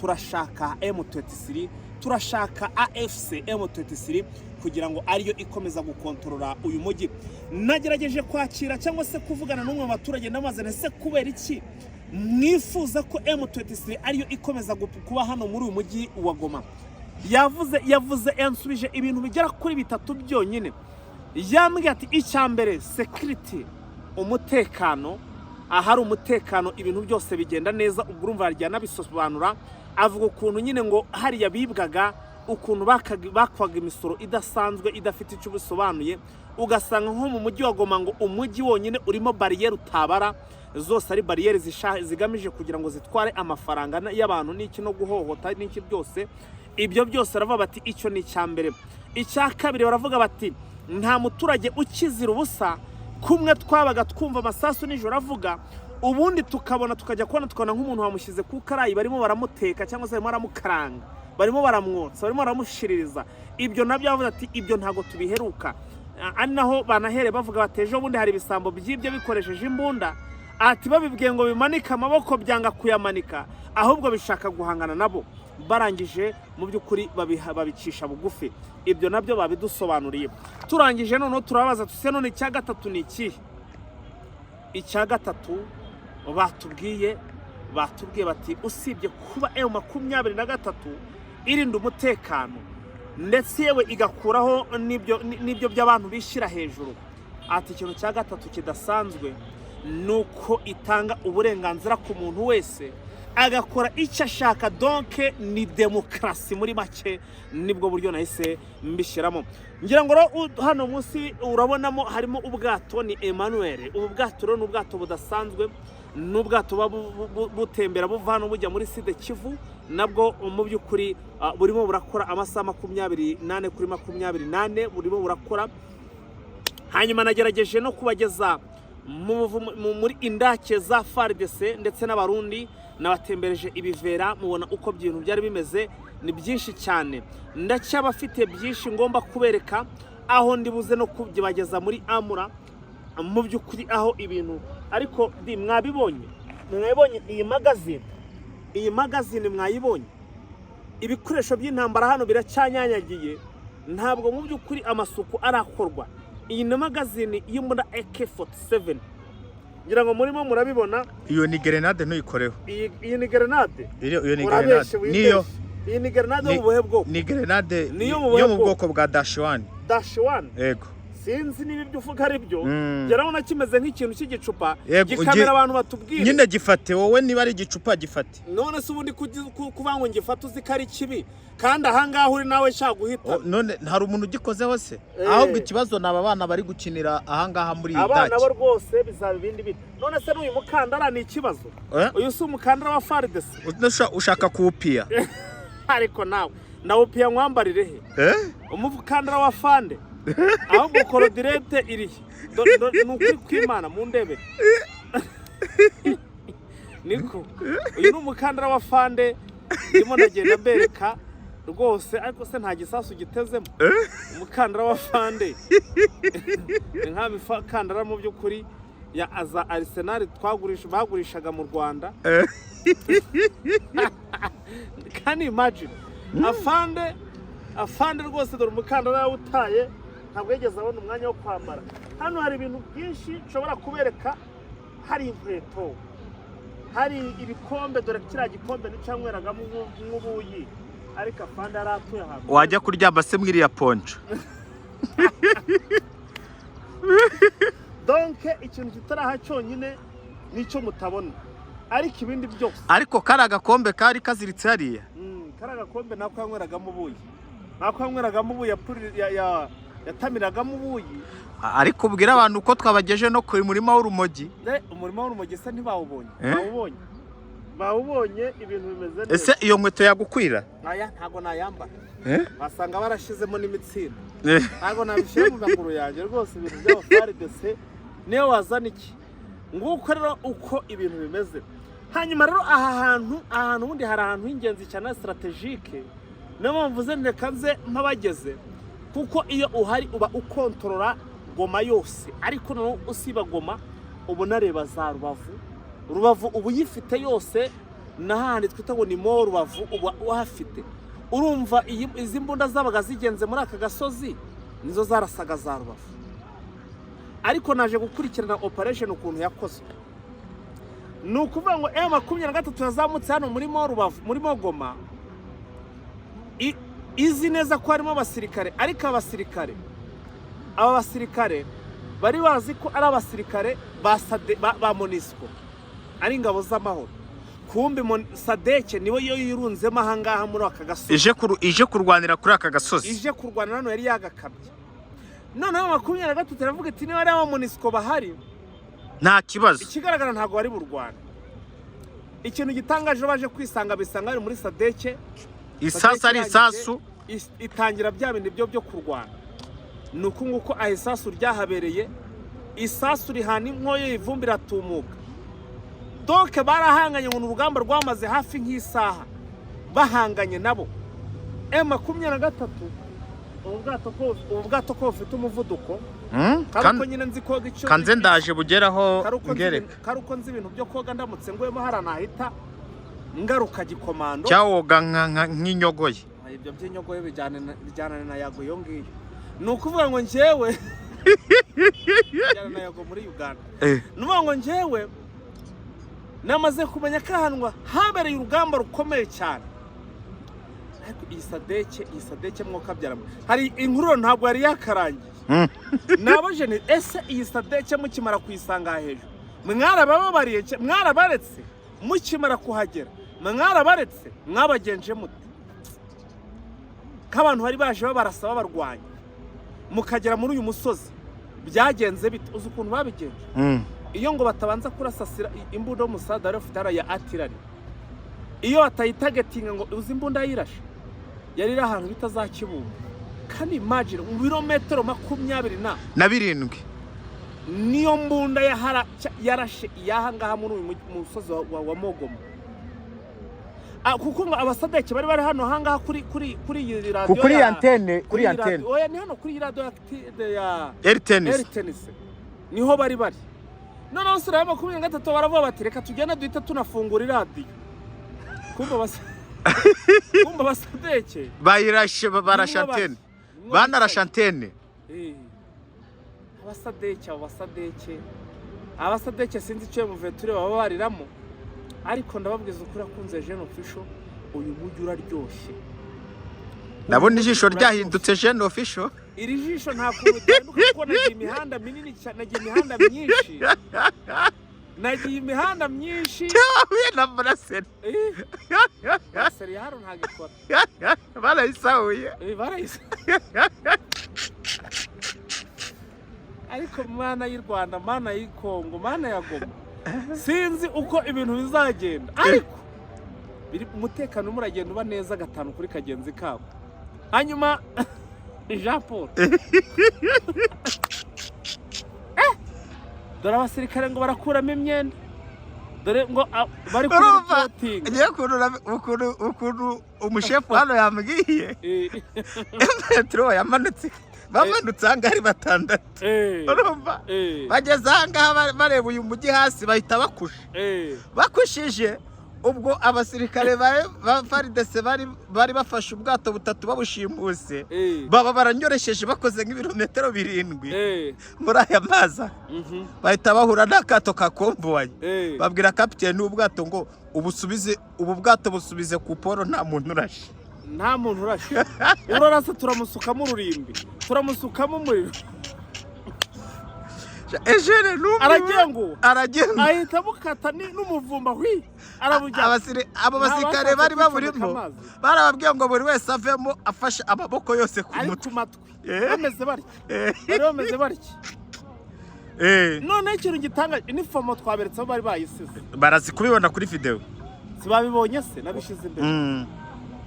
turashaka M23, turashaka AFC M23 kugira ngo ariyo ikomeza gukontorora uyu mujyi. Nagerageje kwakira cyangwa se kuvugana n'umwe mu baturage, ndamaze: ese kubera iki mwifuza ko M23 ariyo ikomeza kuba hano muri uyu mujyi wa Goma? Yavuze, yansubije ibintu bigera kuri bitatu byonyine. Yambwiye ati: icya mbere, security, umutekano. Ahari umutekano ibintu byose bigenda neza. Ubwo urumva yagiye anabisobanura, avuga ukuntu nyine ngo hariya bibwaga, ukuntu bakwaga imisoro idasanzwe idafite icyo bisobanuye, ugasanga nko mu mujyi wa Goma ngo umujyi wonyine urimo bariyeri utabara, zose ari bariyeri zigamije kugira ngo zitware amafaranga y'abantu n'iki no guhohota n'iki byose. Ibyo byose baravuga bati icyo ni icya mbere. Icya kabiri, baravuga bati nta muturage ukizira ubusa. Kumwe twabaga twumva amasasu nijoro avuga, ubundi tukabona, tukajya kubona tukabona nk'umuntu bamushyize ku karayi, barimo baramuteka cyangwa se barimo baramukaranga, barimo baramwotsa, barimo baramushiririza. Ibyo nabyo bavuga ati ibyo ntabwo tubiheruka. Ari naho banahereye bavuga bati ejo bundi hari ibisambo by'ibyo bikoresheje imbunda, ati babibwiye ngo bimanike amaboko byanga kuyamanika, ahubwo bishaka guhangana nabo. Barangije mu by'ukuri babicisha bugufi. Ibyo nabyo babidusobanuriye. Turangije noneho turabaza tuse: none icya gatatu ni ikihe? Icya gatatu batubwiye bati usibye kuba M23 irinda umutekano, ndetse yewe igakuraho n'ibyo by'abantu bishyira hejuru, ati ikintu cya gatatu kidasanzwe ni uko itanga uburenganzira ku muntu wese agakora icyo ashaka. Donc ni demokarasi muri make, nibwo buryo nahise mbishyiramo. Ngira ngo rero hano munsi urabonamo harimo ubwato, ni Emmanuel. Ubu bwato rero ni ubwato budasanzwe, ni ubwato buba butembera buva hano bujya muri Sud Kivu. Nabwo mu by'ukuri burimo burakora amasaha 24 kuri 24, burimo burakora. Hanyuma nagerageje no kubageza muri indake za FARDC ndetse n'Abarundi, nabatembereje ibivera, mubona uko ibintu byari bimeze. Ni byinshi cyane, ndacyabafite byinshi ngomba kubereka, aho ndibuze no kubibageza muri Amura, mu by'ukuri aho ibintu. Ariko di mwabibonye iyi magazine mwayibonye. Ibikoresho by'intambara hano biracyanyanyagiye, ntabwo mu by'ukuri amasuku arakorwa. Iyi ni magazine y'imbunda AK47, ngira ngo murimo murabibona. Iyo ni gerenade, ntuyikoreho. Iyi ni gerenade? Iyo ni Urabeshe. gerenade niyo. Wibeshe. Iyi ni gerenade yo mu buhe bwoko? Ni gerenade Niyo mu buhe yo mu bwoko? bwoko bwa dash one. Dash one? Yego. Sinzi niba ibyo uvuga ari byo. Urabona kimeze nk'ikintu cy'igicupa. Yego, gikamera abantu batubwire. Nyine gifate wowe, niba ari igicupa gifate. None se ubundi kuvuga ngo ngifate, uzi ko ari kibi, kandi ahangaha uri nawe shaka guhita? Oh, none hari umuntu ugikozeho se? Ahubwo ikibazo ni aba bana bari gukinira ahangaha muri iyi Abana daki. bo rwose bizaba ibindi bindi. None se n'uyu mukandara ni ikibazo? Eh? Uyu si umukandara wa FARDC? Ushaka kuwupiya? Ariko nawe ndawupiya nkwambarire he? Eh? Umukandara wa fande, ahubwo korodirete irihe? Ni ukuri kw'Imana mu ndebe niko uyu ni umukandara wa fande, ndimo ndagenda mbereka rwose. Ariko se nta gisasu gitezemo? Umukandara wa fande ni nka mikandara mu by'ukuri ya aza Arsenal twagurisha, bagurishaga mu Rwanda. Can you imagine? Afande, afande rwose, dore umukandara yawutaye, ntabwo yigeze abona umwanya wo kwambara. Hano hari ibintu byinshi nshobora kubereka, hari inkweto, hari ibikombe. Dore kiriya gikombe nicyo yanyweragamo nk'ubuyi. Ariko afande yari atuye ahantu. Wajya kuryama se mwiriya poncho? Donc ikintu kitaraha cyonyine nicyo mutabona. Ariko ibindi byose. Ariko kari agakombe kari kaziritse hariya. Kari agakombe nako yanyweragamo ubuyi, nako yanyweragamo ubuyi, yatamiragamo ubuyi. Ariko ubwira abantu ko twabageje no ku murima w'urumogi. Umurima w'urumogi se ntibawubonye? Eh? Bawubonye, bawubonye, ibintu bimeze neza. Ese iyo nkweto yagukwira? Aya ntago nayambara. Eh? Basanga barashizemo n'imitsindo. Eh. Ntabwo nabishyira mu maguru yanjye rwose. Ibintu by'aba FARDC niyo wazana iki. Nguko rero uko ibintu bimeze. Hanyuma rero aha hantu ubundi hari ahantu h'ingenzi cyane, stratégique. Niyo mpamvu mvuze reka nze mpabageze, kuko iyo uhari uba ukontorora Goma yose. Ariko noneho usiba Goma, uba unareba za Rubavu. Rubavu uba uyifite yose, n'ahandi twita ngo ni mo Rubavu uba uhafite. Urumva izi mbunda zabaga zigenze muri aka gasozi nizo zarasaga za Rubavu. Ariko naje gukurikirana operation ukuntu yakozwe. Ni ukuvuga ngo M23 yazamutse hano muri mo Rubavu, muri mo Goma, izi neza ko harimo abasirikare. Ariko aba basirikare bari bazi ko ari abasirikare ba MONUSCO, ari ingabo z'amahoro. Kumbi SADC niwe yo yirunzemo ahangaha muri aka gasozi. Ije kurwanira kuri aka gasozi. Ije kurwana hano, yari yagakabye. Noneho 23 iravuga iti: "Niba ari aba MONUSCO bahari, nta kibazo." Ikigaragara ntabwo bari burwane. Ikintu gitangaje, baje kwisanga bisanga bari muri SADC. Isasu ari isasu. Itangira bya bindi byo kurwana. Ni uku nguko aho isasu ryahabereye. Isasu rihana inkoyo, ivumbi iratumuka. Donc barahanganye, ngo ni urugamba rwamaze hafi nk'isaha bahanganye nabo M23. Ubu bwato ko bufite umuvuduko, kari uko nyine nzi koga icyo. Kanze ndaje bugeraho. Kari uko nzi ngereka. Kari uko nzi ibintu byo koga, ndamutse nguyemo hariya nahita ngaruka gikomando. Cyawoga nk'inyogoye. Ibyo by'inyogoye bijyana na Yago iyo ngiyo. Ni ukuvuga ngo njyewe bijyana na Yago muri Uganda. Ni ukuvuga ngo njyewe namaze kumenya ko ahantu habereye urugamba rukomeye cyane. Ariko iyi SADC mwokabyaramo, hari inkuru ntabwo yari yakarangiye. Nabaje nti: "Ese iyi SADC mukimara kuyisanga aha hejuru mwarabababariye, mwarabaretse? Mukimara kuhagera mwarabaretse? Mwabagenje mute k'abantu bari baje babarasa, babarwanya, mukagera muri uyu musozi byagenze bite?" Uzi ukuntu babigenje? Iyo ngo batabanza kurasasira imbunda y'umusada bari bafite hariya ya artillery, iyo batayitagetinga, ngo uzi imbunda yirashe yari iri ahantu bita za Kibumba. Kandi imagine, mu birometero 27 na 7. Niyo mbunda yarashe iyaha ngaha muri uyu musozi wa Mogoma. Kuko ngo aba SADC bari bari hano ahangaha kuri iyi radiyo. Kuri iyi antenne, kuri iyi iyi antenne. Oya, ni hano kuri iyi radiyo ya Eritenis. Eritenisi niho bari bari. Noneho sura ya 23 baravuga bati: "Reka tugende duhita tunafungura iradiyo." Kumva aba SADC Bayirashe, barashe nimwo bari. antenne. Nimwo Banarashe bicaye. antenne. Aba SADC, abo ba SADC, aba SADC sinzi icyo muveture baba bariramo. Ariko ndababwiza ukuri, akunze Jeune Official, uyu mujyi uraryoshye. Ndabona Uyu mujyi ijisho uraryoshye. ryahindutse, Jeune Official. Iri jisho nta kuntu ridahinduka, kuko nagiye imihanda minini cyane, nagiye imihanda myinshi, nagiye imihanda myinshi. Cyahuye na brasserie. Brasserie ya hano ntabwo ikora. Barayisahuye. Barayise. Ariko mana y'u Rwanda, mana y'i Kongo, mana ya Goma, sinzi uko ibintu bizagenda, ariko biri umutekano urimo uragenda uba neza gatanu kuri kagenzi kabo. Hanyuma Jean Paul, dore abasirikare ngo barakuramo imyenda, dore ngo bari kuri Urumva ripotingi. Ngiye ukuntu umushefu hano yambwiye, metero yamanutse, bamanutse ahangaha ari batandatu. Urumva, bageze ahangaha bareba uyu mujyi hasi, bahita bakusha. Bakushije, ubwo abasirikare ba FARDC bari bafashe ubwato butatu babushimuse, baba baranyoresheje, bakoze nk'ibirometero 7 muri aya mazi, bahita bahura n'akato ka convoy. Babwira kapiteni w'ubwato ngo: "Ubusubize, ubu bwato busubize ku port, nta muntu urashe." Nta muntu urashe. Urarasa turamusukamo ururimbi, turamusukamo umuriro. Ejene numiwe. Aragenguwe. Aragenguwe. Ahita amukata n'umuvumba hwi, aramujyana. Abo basirikare Nta bari bashatse baburimo kwicomeka amazi. Barababwiye ngo buri wese avemo afashe amaboko yose ku ari mutwe. Ku matwi. Bameze batya. Bari bameze batya. Noneho ikintu gitanga inifomo, twaberetse aho bari bayisize. Barazi kubibona kuri video. Si babibonye se? Nabishyize imbere.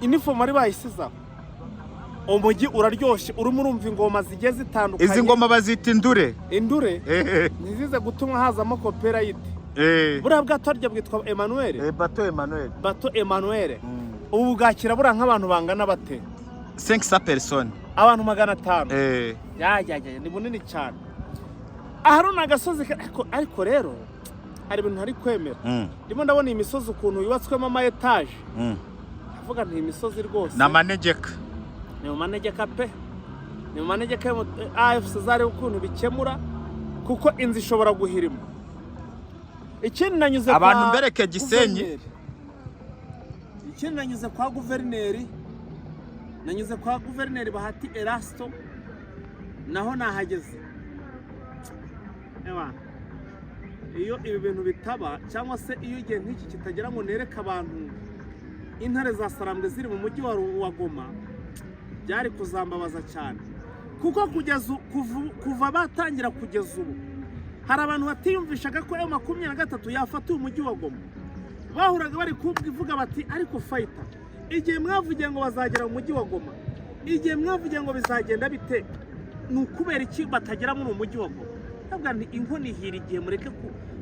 Inifomo bari bayisize aho. Umujyi uraryoshye, urimo urumva ingoma zigiye zitandukanye. Izi ngoma bazita indure. Indure. Ntizize gutuma hazamo copyright. Buriya bwato harya bwitwa Emmanuel? Bateau Emmanuel. Bateau Emmanuel. Ubu bwakira buriya nk'abantu bangana bate? 500 personnes. Abantu 500. Ya ya ya, ni bunini cyane. Aha ni agasozi ariko rero hari ibintu ntari kwemera. Ndimo ndabona iyi misozi ukuntu yubatswemo ama etaje, ndavuga nti iyi misozi rwose Ni amanegeka. Ni mu manegeka pe, ni mu manegeka yo mu AFC zareba ukuntu bikemura, kuko inzu ishobora guhirima. Ikindi nanyuze Abantu kwa mbereke Gisenyi. guverineri. Ikindi nanyuze kwa guverineri, nanyuze kwa guverineri Bahati Erasto, naho nahageze. Ewa, iyo ibi bintu bitaba, cyangwa se iyo igihe nk'iki kitagera ngo nereke abantu intare za Sarambwe ziri mu mujyi wa Goma, byari kuzambabaza cyane, kuko kugeza kuva batangira kugeza ubu hari abantu batiyumvishaga ko M23 yafata uyu mujyi wa Goma. Bahuraga bari kuvuga bati: "Ariko fighter, igihe mwavugiye ngo bazagera mu mujyi wa Goma, igihe mwavugiye ngo bizagenda bite, ni ukubera iki batagera muri uyu mujyi wa Goma?" Ndavuga nti inkono ihira igihe,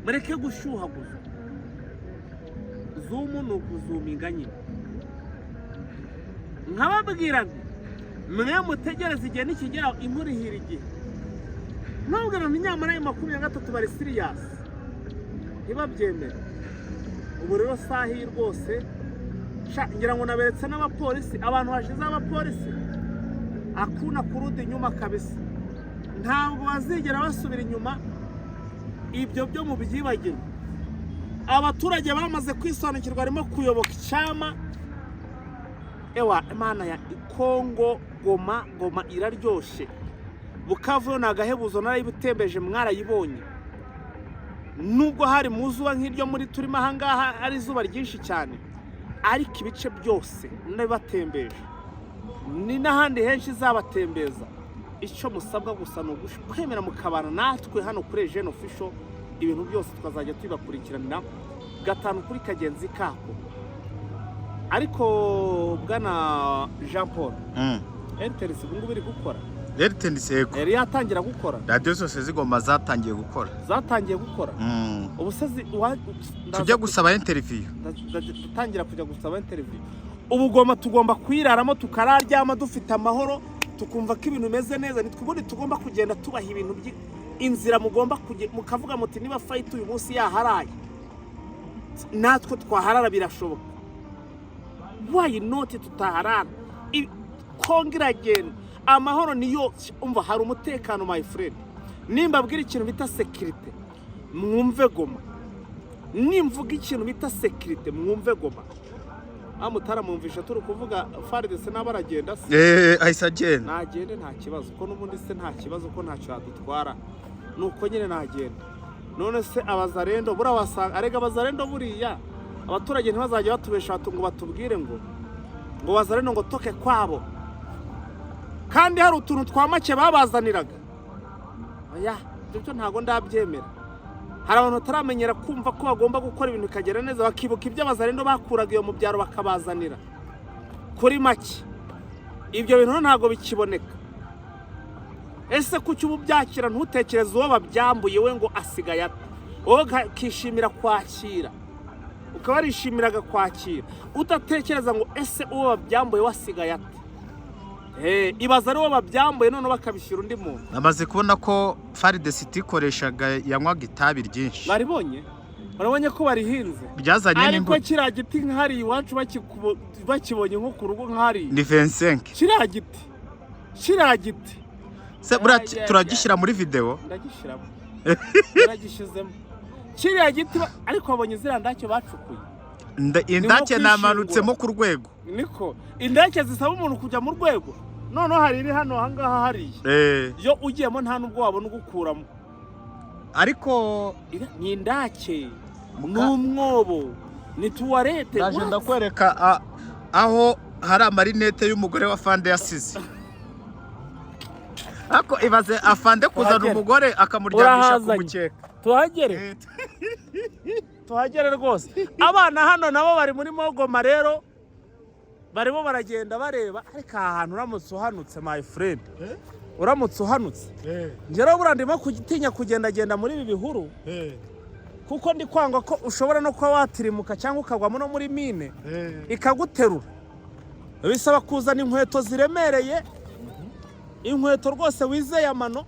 mureke gushyuhaguza. Zoom ni ukuzuminga nyine. Nkababwira nti mwe mutegereze, igihe nikigera inkuru ihira igihe. Ntubwira nti nyamara ayo 23 bari serious, ntibabyemere. Ubu rero saha iyi rwose sha, ngira ngo naberetse n'abapolisi, abantu hashize abapolisi akuna kurudi inyuma kabisa, ntabwo bazigera basubira inyuma. Ibyo byo mu byibagirwa. Abaturage bamaze kwisobanukirwa, harimo kuyoboka icyama. Ewa Imana ya Kongo, Goma, Goma iraryoshye. Bukavu yo ni agahebuzo, narayibutembeje, mwarayibonye. Nubwo hari mu zuba nk'iryo muri turimo ahangaha, ari izuba ryinshi cyane, ariko ibice byose nabibatembeje, ni n'ahandi henshi izabatembeza. Icyo musabwa gusa ni kwemera mukabana natwe hano kuri Eugene Official, ibintu byose tukazajya tubibakurikiranira gatanu kuri kagenzi kako. Ariko bwana Jean Paul, RTNC ubu ngubu iri gukora? RTNC, yego. Yari yatangira gukora? Radiyo zose zigomba zatangiye gukora. Zatangiye gukora. Ubu se Tujye gusaba interview. Ndatangira kujya gusaba interview. Ubu ugomba tugomba kuyiraramo, tukararyama dufite amahoro, tukumva ko ibintu bimeze neza. Nitwe ubundi tugomba kugenda tubaha ibintu inzira mugomba mukavuga muti niba fighter uyu munsi yaharaye, natwe twaharara, birashoboka. Why not tutaharara? Kongo iragenda amahoro, niyo umva hari umutekano, my friend. Nimba abwira ikintu bita sécurité, mwumve Goma. Nimvuga ikintu bita sécurité, mwumve Goma. Aho mutaramwumvisha turi kuvuga FARDC n'abo aragenda se? Ahise agenda. Nagende, nta kibazo, ko n'ubundi se nta kibazo, ko ntacyo yadutwara. Nuko nyine nagenda. None se abazarendo buriya wasanga arega abazarendo buriya abaturage ntibazajya batubesha ngo batubwire ngo bazarendo ngo toke kwabo, kandi hari utuntu twa make babazaniraga? Oya, ibyo byo ntabwo ndabyemera. Hari abantu bataramenyera kumva ko bagomba gukora ibintu bikagera neza, bakibuka ibyo abazarendo bakuraga iyo mu byaro bakabazanira kuri make. Ibyo bintu ntabwo bikiboneka. Ese kuki uba ubyakira ntutekereze uwo babyambuye we ngo asigaye ate? Wowe ukishimira kwakira, ukaba warishimiraga kwakira udatekereza ngo ese uwo babyambuye we asigaye ate? Ibaza ari uwo babyambuye, noneho bakabishyira undi muntu. Namaze kubona ko FARDC itikoreshaga, yanywaga itabi ryinshi. Baribonye, barabonye ko barihinze. Byazanye Ariko n'imbuto. kiriya giti nk'hariya iwacu bakibonye nko ku rugo nk'hariya. Ni 25. Kiriya giti, kiriya giti. Se buriya Ya, ya, turagishyira muri video? Ndagishyiramo, ndagishyizemo kiriya giti ariko wabonye ziriya ndake bacukuye? Indake Nko namanutsemo ku rwego. Niko indake zisaba umuntu kujya mu rwego. Noneho hari iri hano ahangaha hariya, yo ugiyemo nta n'ubwo wabona ugukuramo. Ariko Ni indake, ni umwobo, ni toilette. Ndaje What? ndakwereka aho hari amarinete y'umugore wa Fande yasize. Ariko ibaze afande kuzana Tuhagere. umugore akamuryamisha ku Urahazanye. mukeka. Tuhagere, tuhagere rwose. Abana hano nabo bari muri mogoma rero, barimo baragenda bareba. Ariko aha hantu uramutse uhanutse, my friend, uramutse uhanutse, ngeraho buriya ndimo gutinya kugendagenda muri ibi bihuru, kuko ndi kwanga ko ushobora no kuba watirimuka cyangwa ukagwamo no muri mine ikaguterura. Bisaba kuzana inkweto ziremereye, inkweto rwose wizeye amano.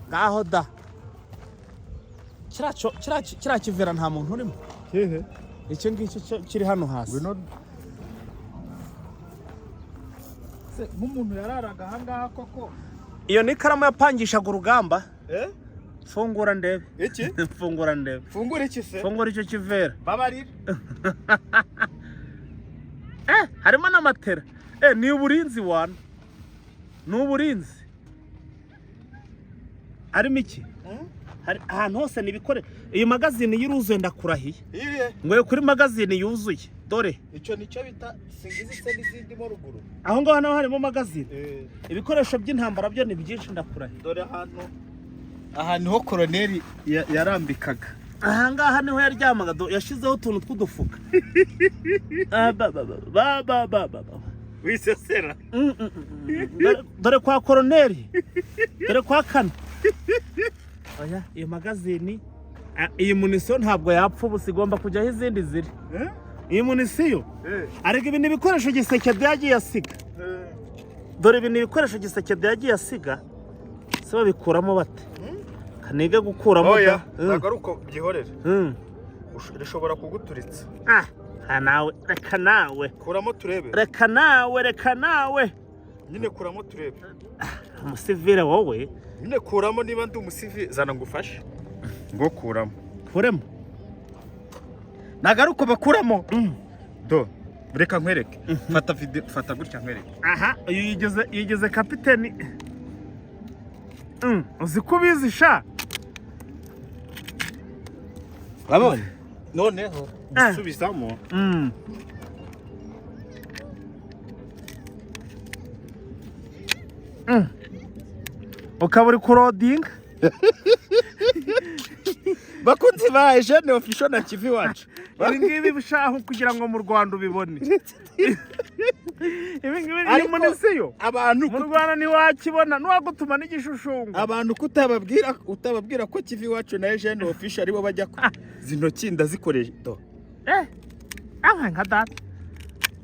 Ngaho da, kiriya kivera nta muntu urimo. Hehe? Icyo ngicyo kiri hano hasi. Ngwino. Se nk'umuntu yararaga ahangaha koko? Iyo ni ikaramu yapangishaga urugamba. Eh? Fungura ndebe. Iki? Fungura ndebe. Fungura iki se? Fungura icyo kivera. Babarira. Eh, harimo n'amatera. Eh, ni uburinzi wana, ni uburinzi. Harimo iki? Hari ahantu hose ni ibikore. Iyi magazine yuzuye, ndakurahiye. Iye? Ngo kuri magazine yuzuye, dore. Icyo nicyo bita singizi se n'izindi mo ruguru. Aho ngaho naho harimo magazine. Ibikoresho by'intambara byo ni byinshi, ndakurahiye. Dore ahantu, aha niho koroneri yarambikaga. Aha ngaha niho yaryamaga. Yashyizeho utuntu tw'udufuka. Ah, ba, ba, ba, ba, ba, ba, ba, ba. Wisesera. Dore kwa koroneri, dore kwa kane. Oya, iyo magazine, ah, iyi munition ntabwo yapfa ubusa, igomba kujyaho izindi ziri. Iyi munition, ariko ibi ni ibikoresho Tshisekedi yagiye asiga. Dore ibi ni ibikoresho Tshisekedi yagiye asiga. Se babikuramo bate? Kanige gukuramo Oya. da. Ntabwo ari uko, byihorere. Rishobora kuguturitsa. Ah, ah, nawe reka nawe. Kuramo turebe. Reka nawe, reka nawe. Nyine kuramo turebe. Umusivile wowe. Nyine kuramo. Niba ndi umusivi, zana ngufashe ngo kuramo. Kuremo. Ntabwo ari uko bakuramo. Do, reka nkwereke. Fata video, fata gutya nkwereke. Aha, uyu yigeze kapiteni. Uzi ko ubizi sha. Urabona noneho Ah. gusubizamo. Ukaba uri kurodinga. Bakunzi ba Eugene Official na Kivi Wacu. Ibi ngibi bishaho kugira ngo mu Rwanda ubibone, ibi ngibi ni Ariko munition. Abantu Mu Rwanda ntiwakibona ntiwagutuma n'igishushushungu. Abantu kutababwira, utababwira ko Kivi Wacu na Eugene Official aribo bajya ku izi ntoki ndazikoresha, do. Eh, ampaye nka data,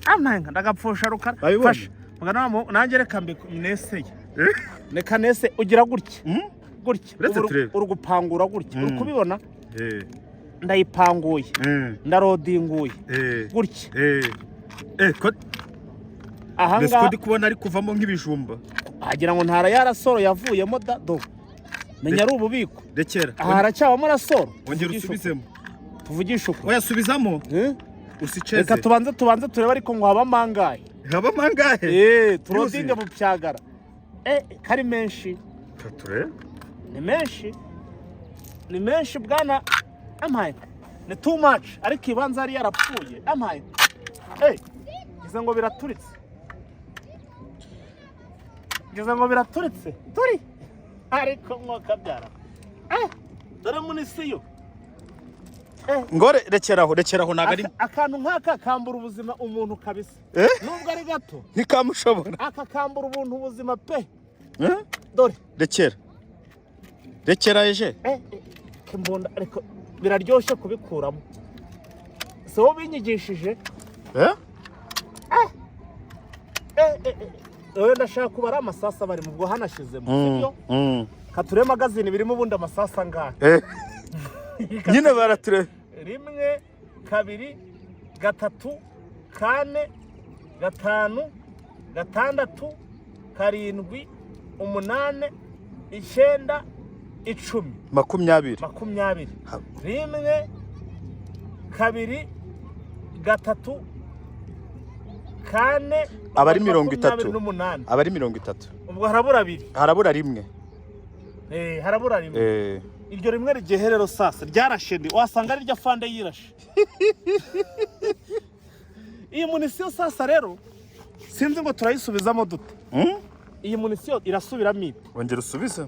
ampaye nka ndagapfusha rukara. Babibonye? Fasha mugana wa nanjye reka neseye, reka nese. Ugira gutya, gutya. Uretse Ubu turebe. uri gupangura gutya, uri kubibona? Eh. Ndayipanguye, ndarodinguye gutya. Eh, ko Aha mbese ko ngaha ndi kubona ari kuvamo nk'ibijumba. Wagira ngo ntara ya ressort yavuyemo da. Do, menya ari ububiko. Rekera. Aha haracyabamo ressort. Ongera Tuvugishe ukuri. usubizemo. Tuvugishe ukuri. Oya, subizamo. Eh? Usiceze. Reka tubanze turebe ariko ngo habamo angahe. Habamo angahe? Eh, turodinge mu pyagara. Eh, kari menshi. Turebe. Ni menshi, ni menshi bwana. Ampaye, ni too much. Ariko ibanza yari yarapfuye. Ampaye, eh, ngize ngo biraturitse, ngize ngo biraturitse turi. Ariko mwaka byara, eh, dore munition, eh. Ngore, rekeraho, rekeraho, ntabwo ari Akantu nk'aka kambura ubuzima umuntu kabisa. Eh? Nubwo ari gato. Ntikamushobora. Aka kambura ubuntu ubuzima pe. Eh? Dore. Rekera, rekera eje. Eh, eh, imbunda ariko biraryoshye kubikuramo, si wowe binyigishije? Eh? Eh, eh, eh. Wowe ndashaka kubara amasasu bari mu bwo hanashizemo, sibyo? Katurebe magazine birimo ubundi amasasu angahe. Eh. Nyine barature. Rimwe, kabiri, gatatu, kane, gatanu, gatandatu, karindwi, umunani, icyenda, 10. 20. 20. Rimwe, kabiri, gatatu, kane. Aba ari 30. 28. Aba ari 30. Ubwo harabura abiri. Harabura rimwe. Harabura rimwe. Iryo rimwe rigiye rero sasa ryarashe, ndi wasanga ari ryo afande yirashe. Iyi munition sasa rero sinzi ngo turayisubizamo dute. Iyi munition irasubiramo ite? Wongera usubize.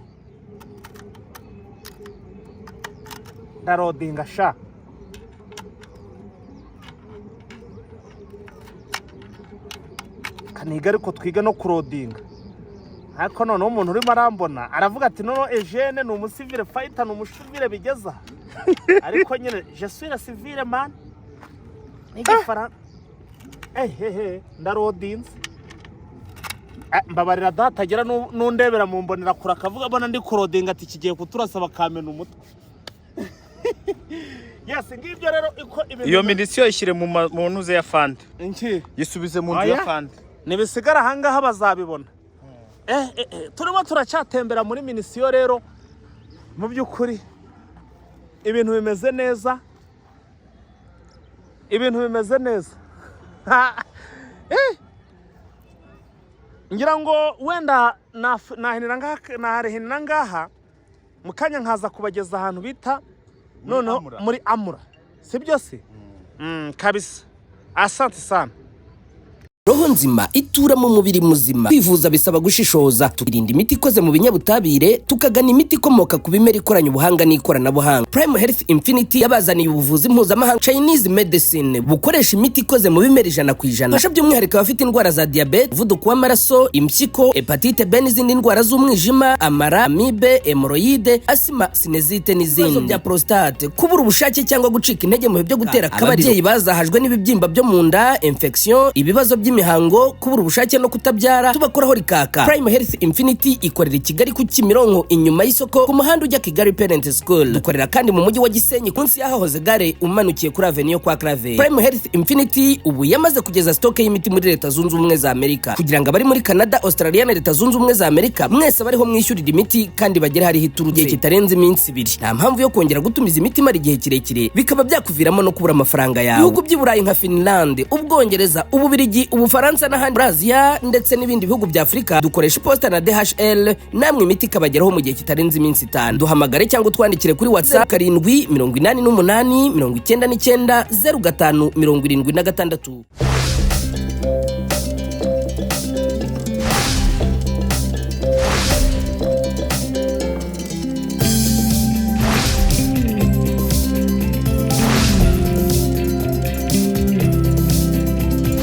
Ndarodinga sha. Kaniga ariko twige no kurodinga. Ariko noneho umuntu urimo arambona aravuga ati: "Noneho Eugene ni umusivile fighter, ni umusivile bigeza." Ariko nyine je suis la civile man n'igifaransa. Ehehe, ndarodinze. Mbabarira data agera n'undebera mu mbonera kure akavuga abona ndi kurodinga ati kigiye kuturasa bakamena umutwe. Yes, ngibyo rero uko ibintu. Iyo munition ishyire mu ntuze ya fande. Iki? Yisubize mu nzu Oya. ya fande. Nibisigara ahangaha bazabibona. Turimo turacyatembera muri munition rero. Mu by'ukuri ibintu bimeze neza, ibintu bimeze neza. Ngira ngo wenda nahinira ngaha, nahinira ngaha mu kanya nkaza kubageza ahantu bita noneho Amura. Muri Amura, sibyo se? Kabisa, asante sana. Roho nzima itura mu mubiri muzima. Kwivuza bisaba gushishoza, tukirinda imiti ikoze mu binyabutabire, tukagana imiti ikomoka ku bimera ikoranye ubuhanga n'ikoranabuhanga. Prime Health Infinity yabazaniye ubuvuzi mpuzamahanga Chinese medicine bukoresha imiti ikoze mu bimera 100%. Fasha by'umwihariko abafite indwara za diyabete, umuvuduko w'amaraso, impyiko, hépatite B n'izindi ndwara z'umwijima, amara, amibe, hémorroïdes, asima, sinusite n'izindi, ibibazo bya prostate, kubura ubushake cyangwa gucika intege mu bihe byo gutera akabariro, ababyeyi bazahajwe n'ibibyimba byo mu nda, infection, ibibazo by'imihango, kubura ubushake no kutabyara, tubakoraho rikaka. Prime Health Infinity ikorera i Kigali ku Kimironko, inyuma y'isoko, ku muhanda ujya Kigali Parent School. Dukorera kandi mu mujyi wa Gisenyi, munsi y'ahahoze gare, umanukiye kuri avenue kwa Claver. Prime Health Infinity ubu yamaze kugeza stock y'imiti muri Leta Zunze Ubumwe za Amerika, kugira ngo abari muri Canada, Australia na Leta Zunze Ubumwe za Amerika mwese bariho mwishyurira imiti kandi bagere hariho iturutse igihe kitarenze iminsi 2. Nta mpamvu yo kongera gutumiza imiti imara igihe kirekire, bikaba byakuviramo no kubura amafaranga yawe. Ibihugu by'i Burayi nka Finland, Ubwongereza, Ububirigi, Ubufaransa n'ahandi muri Aziya ndetse n'ibindi bihugu bya Afurika, dukoresha iposita na DHL, namwe imiti ikabageraho mu gihe kitarenze iminsi 5. Duhamagare cyangwa utwandikire kuri WhatsApp: 788 99 05 76.